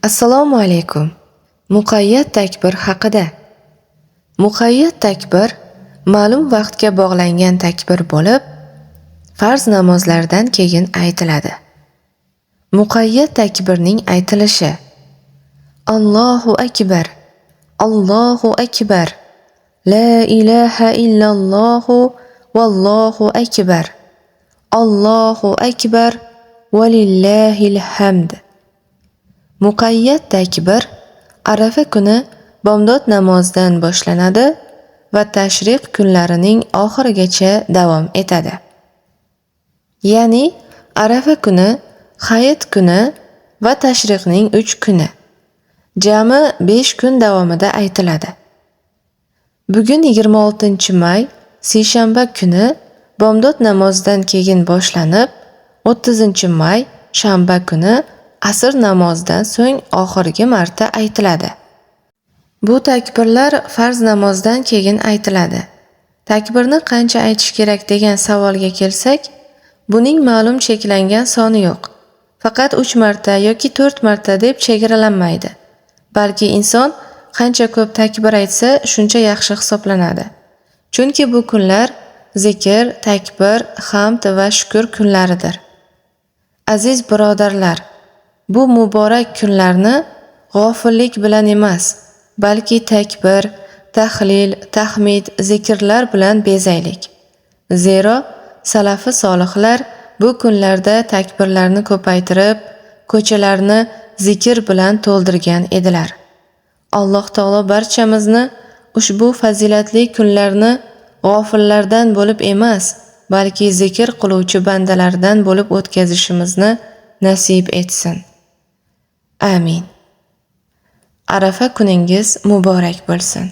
Assalomu alaykum. Muqayyad takbir haqida. Muqayyad takbir ma'lum vaqtga bog'langan takbir bo'lib, farz namozlardan keyin aytiladi. Muqayyad takbirning aytilishi: Allohu akbar, Allohu akbar, la ilaha illallohu vallohu akbar, Allohu akbar valillahil hamd. Muqayyad takbir Arafa kuni bomdod namozidan boshlanadi va tashriq kunlarining oxirigacha davom etadi. Ya'ni Arafa kuni, hayit kuni va tashriqning 3 kuni. Jami 5 kun davomida aytiladi. Bugun 26-may, seshanba kuni bomdod namozidan keyin boshlanib, 30-may, shanba kuni asr namozidan so'ng oxirgi marta aytiladi. Bu takbirlar farz namozdan keyin aytiladi. Takbirni qancha aytish kerak degan savolga kelsak, buning ma'lum cheklangan soni yo'q. Faqat 3 marta yoki 4 marta deb chegaralanmaydi. Balki inson qancha ko'p takbir aytsa, shuncha yaxshi hisoblanadi. Chunki bu kunlar zikr, takbir, hamd va shukr kunlaridir. Aziz birodarlar, bu muborak kunlarni g'ofillik bilan emas, balki takbir, tahlil, tahmid, zikrlar bilan bezaylik. Zero salafi solihlar bu kunlarda takbirlarni ko'paytirib, ko'chalarni zikr bilan to'ldirgan edilar. Alloh taolo barchamizni ushbu fazilatli kunlarni g'ofillardan bo'lib emas, balki zikr qiluvchi bandalardan bo'lib o'tkazishimizni nasib etsin. Amin. Arafa kuningiz muborak bo'lsin.